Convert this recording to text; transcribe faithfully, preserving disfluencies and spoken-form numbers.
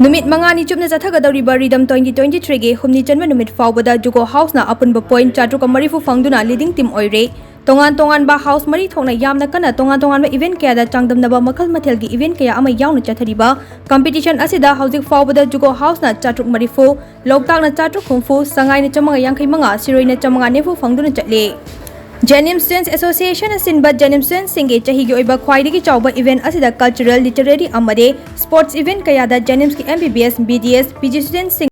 ꯅꯨꯃꯤꯠ ꯃꯉꯥꯅꯤ ꯆꯨꯞꯅ ꯆꯠꯊꯒꯗꯧꯔꯤꯕ RIDDHM twenty twenty-threeꯒꯤ ꯍꯨꯝꯅꯤ ꯆꯟꯕ ꯅꯨꯃꯤꯠ ꯐꯥꯎꯕꯗ JUCO Houseꯅ ꯑꯄꯨꯟꯕ point ꯆꯥꯇ꯭ꯔꯨꯛꯀ ꯃꯔꯤꯐꯨ ꯐꯪꯗꯨꯅ leading team ꯑꯣꯏꯔꯦ꯫ ꯇꯣꯉꯥꯟ ꯇꯣꯉꯥꯟꯕ house ꯃꯔꯤ ꯊꯣꯛꯅ ꯌꯥꯝꯅ ꯀꯟꯅ ꯇꯣꯉꯥꯟ ꯇꯣꯉꯥꯟꯕ event ꯀꯌꯥꯗ ꯆꯥꯡꯗꯝꯅꯕ ꯃꯈꯜ ꯃꯊꯦꯜꯒꯤ event ꯀꯌꯥ ꯑꯃ ꯌꯥꯎꯅ ꯆꯠꯊꯔꯤꯕ competition ꯑꯁꯤꯗ ꯍꯧꯖꯤꯛ ꯐꯥꯎꯕꯗ JUCO Houseꯅ ꯆꯥꯇ꯭ꯔꯨꯛ ꯃꯔꯤꯐꯨ, ꯂꯣꯛꯇꯥꯛꯅ ꯆꯥꯇ꯭ꯔꯨꯛ ꯍꯨꯝꯐꯨ, ꯁꯉꯥꯏꯅ ꯆꯥꯃꯉꯥ ꯌꯥꯡꯈꯩ ꯃꯉꯥ, ꯁꯤꯔꯣꯏꯅ ꯆꯥꯃꯉꯥ ꯅꯤꯐꯨ ꯐꯪꯗꯨꯅ ꯆꯠꯂꯤ꯫ JNIMS Students Associationꯅ ꯁꯤꯟꯕ JNIMS Studentsꯁꯤꯡꯒꯤ ꯆꯍꯤꯒꯤ ꯑꯣꯏꯕ ꯈ꯭ꯋꯥꯏꯗꯒꯤ ꯆꯥꯎꯕ event ꯑꯁꯤꯗ cultural, literary ꯑꯃꯗꯤ sports event ꯀꯌꯥꯗ JNIMSꯀꯤ MBBS, BDS, PG Studentsꯁꯤꯡ